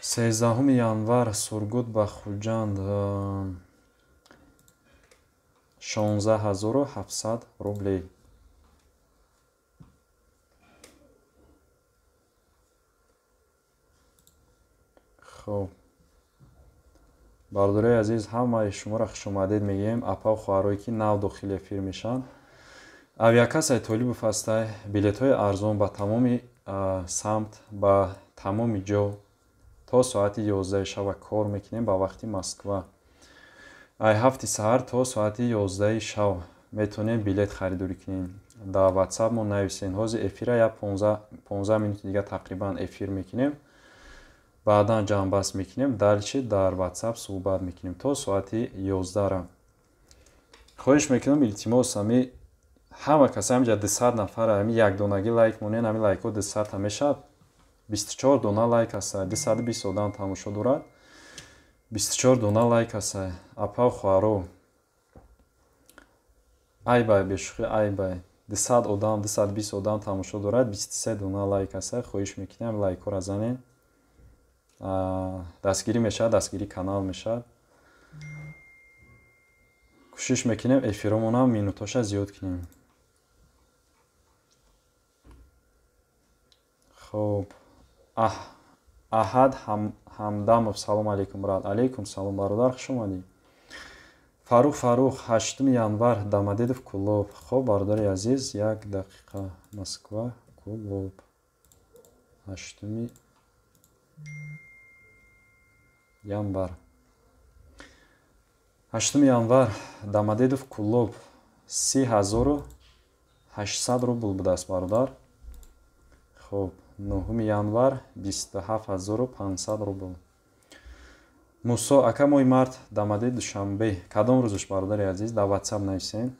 13 январ Сургут ба Хуҷанд 16700 рублей. Хуб, бародарои азиз, ҳамаи шуморо хушомадед мегӯем. Апау хоҳарое ки нав дохили эфир мешаванд. Авиакассаи Толибов ҳастай, билетҳои арзон ба тамоми самт, ба тамоми ҷо то соати 11 шаба кор мекунем ба вақти Москва. Ай 7 саҳар то соати 11 шаб метавонем билет харидорӣ кунем. Дар WhatsApp мо нависен. Ҳозир эфира я 15 минути дига тақрибан эфир мекунем. Баъдан ҷамъбаст мекунем, дальше дар WhatsApp суҳбат мекунем то соати 11-ра. Хоҳиш мекунам, илтимос, ҳами ҳама кас ҳаминҷа 200 нафар ҳами якдонагӣ лайк монен, ҳами лайкҳо 200-та мешавад. 24 дона лайк ҳаста, 220 одам тамошо дорад. 24 дона лайк ҳаста. Апа хоҳаро, ай бай, бешӯхӣ ай бай. 200 одам, 220 одам тамошо дорад, 23 дона лайк ҳаста. Хоҳиш мекунем лайкҳоро занен. Дастгирӣ мешавад, дастгирии канал мешавад. Кӯшиш мекунем эфиромонам минутоша зиёд кунем. Хуб, Аҳад Ҳамдамов, салом алейкум, брат. Алейкум салом, бародар, хуш омадӣ. Фарух Фарух, 8 январ, Домодедов Кулоб. Хуб, бародари азиз, як дақиқа. Москва, Кулоб. 8 январ. 8 январ, Домодедов Кулоб. 30800 рубл будааст, бародар. Хуб, 9 январ 27500 рубл. Мусо, ака, моҳи март Домодед Душанбе. Кадом рӯзаш, бародари азиз, дар WhatsApp нависен.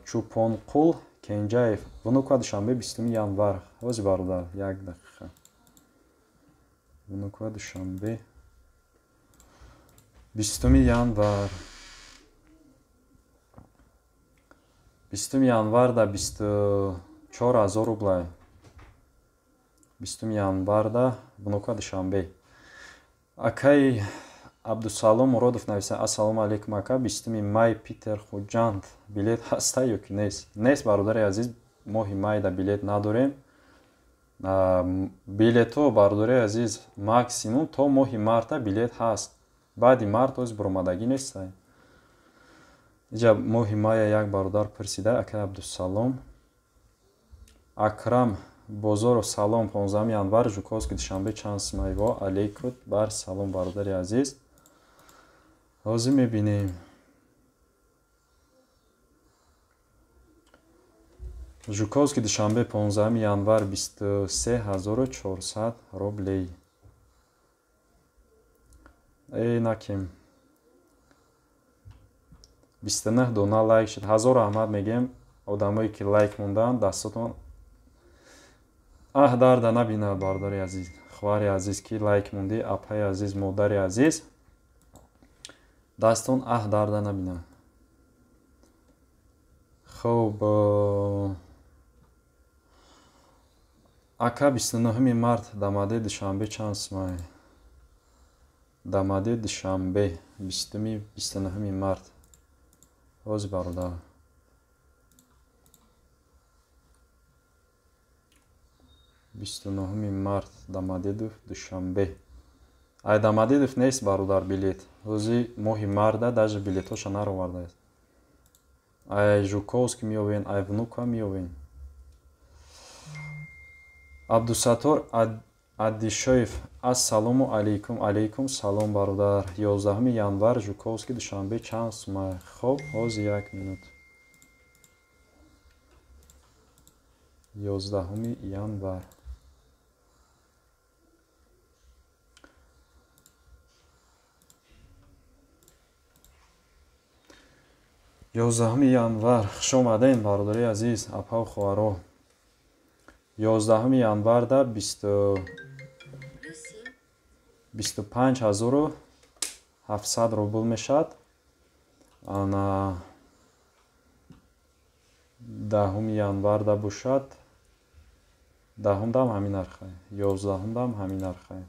Чупонқул Кенҷаев, Внуково Душанбе 20 январ. Ҳозир бародар, як дақиқа. Внуково Душанбе 20 январ. 20 январ да 24000 рублай. 20 январ да Внуково Душанбе. Акай Абдусалом Муродов нависа: Ассалому алейкум, ака, 20 май Питер Хуҷанд билет ҳаста ё ки нест? Нест, бародари азиз, моҳи майда билет надорем. Билетҳо, бародари азиз, максимум то моҳи марта билет ҳаст. Баъди март ҳоз буромадагӣ нестай. Иҷа моҳи мая як бародар пурсида, акай Абдусалом. Акрам Бозоров, салом, 15 январ Жуковский Душанбе чанд сумай? Во алейкум бар салом, бародари азиз. Ҳозир мебинем. Жуковский Душанбе 15 январ 23400 рублей. Эй, накем. 29 дона лайк шуд. Ҳазор раҳмат мегем одамое ки лайк монданд, дастотон аҳ дарда набинад, бародари азиз, хоҳари азиз ки лайк мондӣ, апаи азиз, модари азиз, дастон аҳ дарда набинад. Хоб, ака 29 март Дамаде Душанбе чанд сумай? Дамаде Душанбе 29 март. Ҳозир бародар. 29 март Домодедов Душанбе. Ай Домодедов нест бародар билет. Ҳозир моҳи марда даже билетҳоша наровардааст. Ай Жуковский меёвен, ай Внука меёвен. Абдусаттор Адишоев, ассалому алайкум. Алайкум салом бародар. 11 январ Жуковский Душанбе чанд сумай? Хоб, ҳозир як минут. 11 январ. 11 январ. Хуш омадем бародари азиз, апа ва хоҳаро. 11 январда 25700 рубл мешавад. Ана 10 январда бошад, 10-дам ҳамин нархе, 11-дам ҳамин нархе.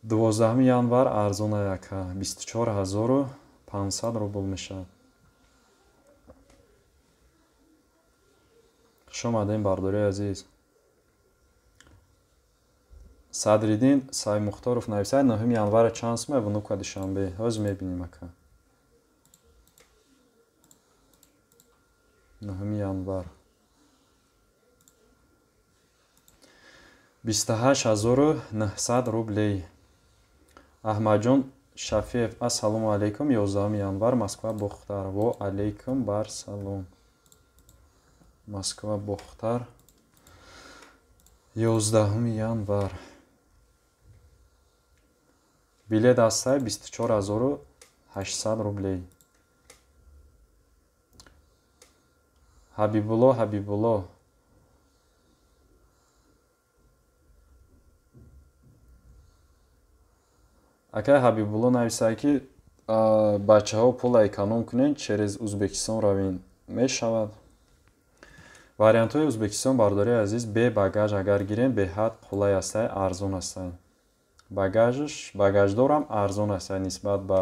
12 январ арзона яка 24500 рубл мешавад. Хуш омадем бародари азиз. Садриддин Саймухторов нависад 9 январа чанд сумай Внука Душанбе? Ҳозир мебинем ака. 9 январ 28900 рублей. Аҳмадҷон Шафиев, ассалому алайкум. 11 январ Москва Бохтар. Во алайкум бар салом. Москва Бохтар 11 январ. Билет ҳастай 24800 рублей. Ҳабибулло Ҳабибулло акай Ҳабибулло нависад ки бачаҳо пула эконом кунед, через Узбекистон равин. Мешавад. Вариантҳои Узбекистон бародари азиз бе багаж агар гирем беҳад қулай ҳастай, арзон ҳастай. Багаждорам арзон ҳастай нисбат ба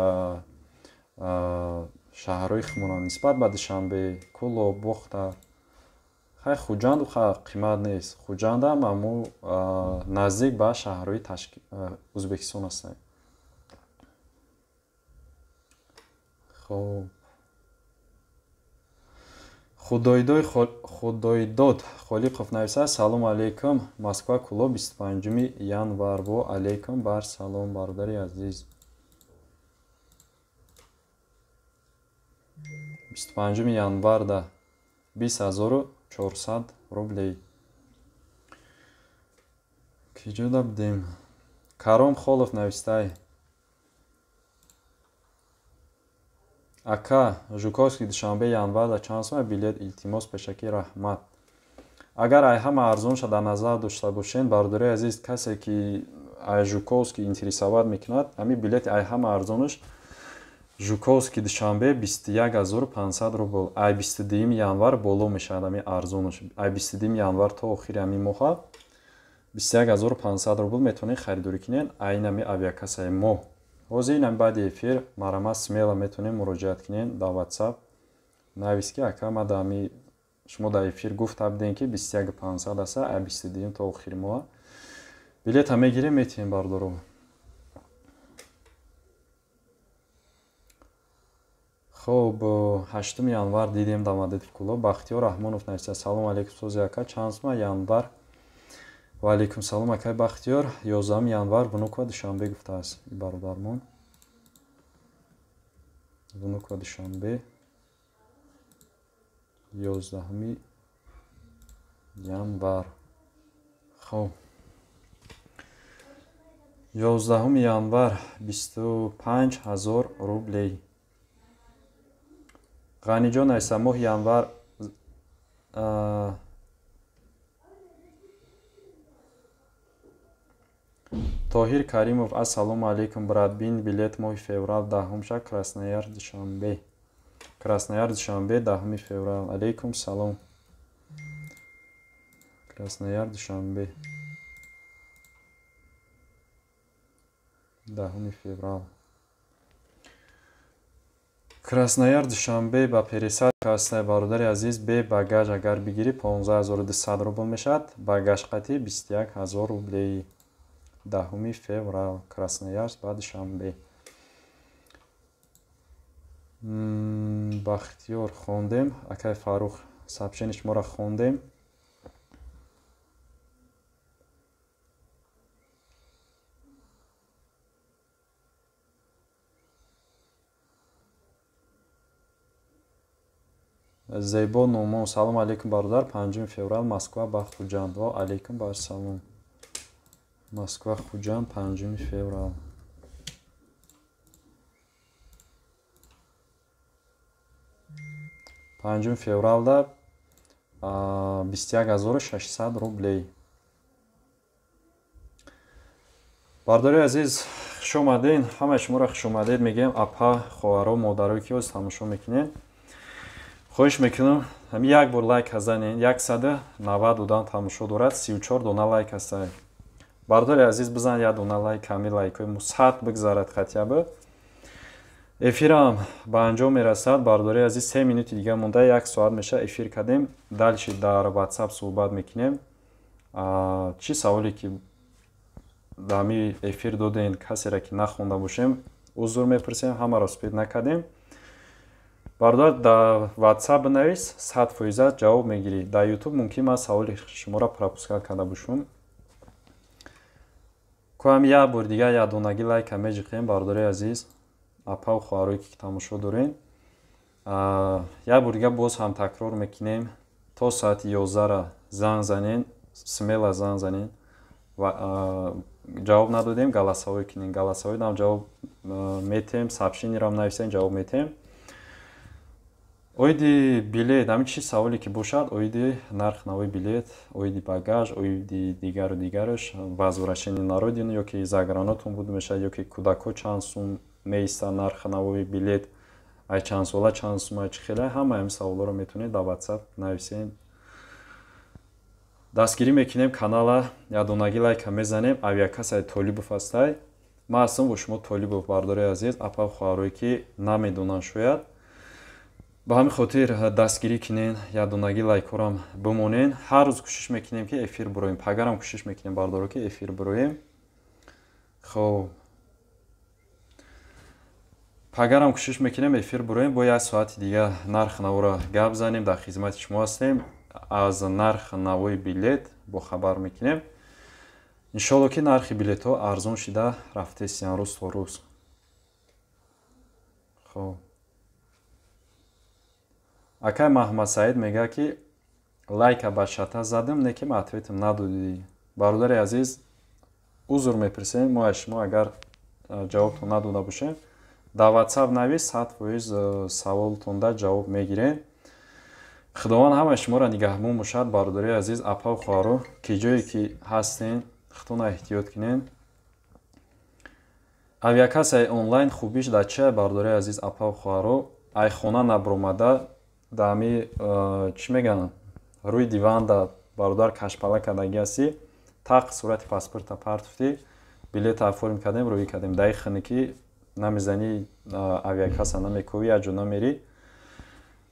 шаҳрҳои хумона, нисбат ба Душанбе, Кӯлоб, Бохтар. Хай Хуҷанд қимат нест. Хуҷандам аммо наздик ба шаҳрҳои Узбекистон ҳастай. Хоб, Худойдод Холиқов нависад: салому алайкум, Москва Кӯлоб 25 январ. Во алайкум бар салом бародари азиз. 25 январда 20400 рублей. Киҷода будем? Каром Холов навистай: ака Жуковский Душанбе январда чанд сумай билет? Илтимос пешакӣ раҳмат. Агар ай ҳама арзонша дар назар дошта бошед, бародари азиз, касе ки ай Жуковский интересоват мекунад, ҳамин билети ай ҳама арзонаш Жуковский Душанбе 21500 рубл. Ай 22 январ боло мешавад ҳамин арзонаш. Ай 22 январ то охири ҳамин моҳа 21500 рубл метавонед харидорӣ кунед ай ин ҳамин авиакассаи мо. Ҳозир ин ҳами баъди эфир марама смело метавонед муроҷиат кунед дар WhatsApp. Навис ки ака ма дар ҳами шумо дар эфир гуфта будем ки 21500 аста ай 22 то охири моҳа. Билета мегирем, метиҳем бародаро. Хоб, 8 январ дидем Домодедов Кӯлоб. Бахтиёр Раҳмонов нависта: салому алайкум сози ака, чанд сума январ? Ва алайкум салом акай Бахтиёр. 11 январ Внуково Душанбе гуфтааст бародармон. Внуково Душанбе 11 январ. Хоб, 11 январ 25 000 рублей. Ғаниҷон айса моҳи январ Тоҳир Каримов, ассалому алайкум, брат, бин билет моҳи феврал 10 ша Краснояр Душанбе. Краснояр Душанбе 10 феврал. Алайкум салом. Краснояр Душанбе 10 феврал. Краснояр Душанбе ба пересадка аст, бародари азиз, бе багаж агар бигирӣ 15200 рубл мешавад, багаж қатӣ 21000 рублей. 10 феврал Красноярск ба Душанбе. Бахтиёр хондем, акай Фарух сообщение шуморо хондем. Зебо Нумон, салом алейкум бародар, 5 феврал Москва ба Хуҷанд. Ва алейкум бар салом. Москва Хуҷанд 5 феврал. Панҷум февралда 21600 рублей. Бародари азиз, хуш омадед, ҳамаи шуморо хуш омадед мегӯем. Апа, хоҳаро, модарое ки ҳоз тамошо мекунед, хоҳиш мекунам ҳамин як бор лайк занед. 190 одам тамошо дорад, 34 дона лайк ҳастад. Бародари азиз, бизан як дона лайк, ҳамин лайкҳои мо 100 бигзарад хотя бы. Эфирам ба анҷом мерасад. Бародари азиз, 3 минути дига монда, 1 соат меша эфир кардем. Дальше дар WhatsApp суҳбат мекунем. Чӣ саволе ки дар ҳамин эфир додем, касеро ки нахонда бошем, узр мепурсем, ҳамаро успед накардем. Бародар, дар WhatsApp бинавис, 100% ҷавоб мегирӣ. Дар YouTube мумкин ман саволи шуморо пропускат карда бошам. Коам як бор дига як донагӣ лайка меҷиқем, бародари азиз, апа ва хоҳарое ки тамошо дорем. Як бор дига боз ҳам такрор мекунем, то соати 11 занг занен, смела занг занен ва ҷавоб надодем, голосовой кунем. Голосовойам ҷавоб метем, сообщениерам нависем, ҷавоб метем. Оиди билет, ҳамин чӣ саволе ки бошад, оиди нарх навои билет, оиди багаж, оиди дигару дигараш, возвращение на родину ё ки загранотон буд мешавад, ё ки кӯдакҳо чанд сум меистад нарх навои билет, ай чанд сола чанд сум, ай чӣ хеле, ҳама ҳамин саволҳоро метавонед дар WhatsApp нависед. Дастгирӣ мекунем канала, ядонагӣ лайка мезанем. Авиакассаи Толибов ҳастай. Ман ҳастам бо шумо Толибов, бародари азиз, апа хоҳарое ки намедонанд шояд. Ба ҳамин хотир дастгирӣ кунен, ядонагӣ лайкҳорам бимонен. Ҳар рӯз кӯшиш мекунем ки эфир бироем, пагарам кӯшиш мекунем бародаро ки эфир бироем. Хоб, пагарам кӯшиш мекунем эфир бироем, бо як соати дига нарх наворо гап занем, дар хизмати шумо ҳастем. Аз нарх навои билет бохабар мекунем. Иншолло ки нархи билетҳо арзон шида рафтесиян рӯз то рӯз. Хоб, акай Маҳмадсаид мегӯяд ки лайка ба чата задам, не ки ответам надодӣ. Бародари азиз, узр мепурсем мо аз шумо агар ҷавобтон надода бошем. Дар WhatsApp навис, 100% саволтонда ҷавоб мегирем. Худованд ҳамаи шуморо нигаҳбон бошад, бародари азиз, апа ва хоҳаро, ки ҷое ки ҳастен, худтонро эҳтиёт кунед. Авиакассаи онлайн хубиш дар чия, бародари азиз, апа ва хоҳаро? Ай хона набаромада, дар ҳами чӣ мегӯянд, рӯи диванда бародар кашпала кардагӣ ҳастӣ, тақ сурати паспорта партуфтӣ, билета оформ кардем, рӯӣ кардем. Дар хине ки намезанӣ, авиакасса намекӯвӣ, як ҷо намерӣ,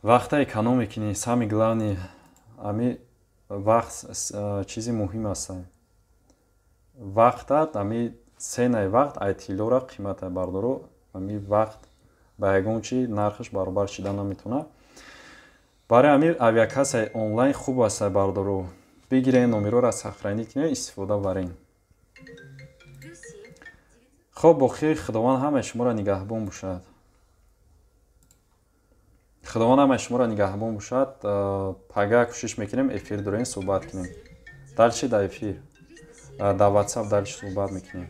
вақта эконом мекунӣ. Самый главный ҳами вақт чизи муҳим аст. Вақтат ҳами ценаи вақт ай тиллора қимата, бародаро. Ҳами вақт ба ягон чи нархаш баробар шида наметавонад. Барои ҳамин авиакассаи онлайн хуб аст, бародаро. Бигирен, номерҳоро сохранить кунед, истифода барен. Хоб, боқӣ Худованд ҳамаи шуморо нигаҳбон бошад. Худованд ҳамаи шуморо нигаҳбон бошад. Пага кӯшиш мекунем, эфир дорем, суҳбат кунем. Дальше дар эфир, дар WhatsApp дальше суҳбат мекунем.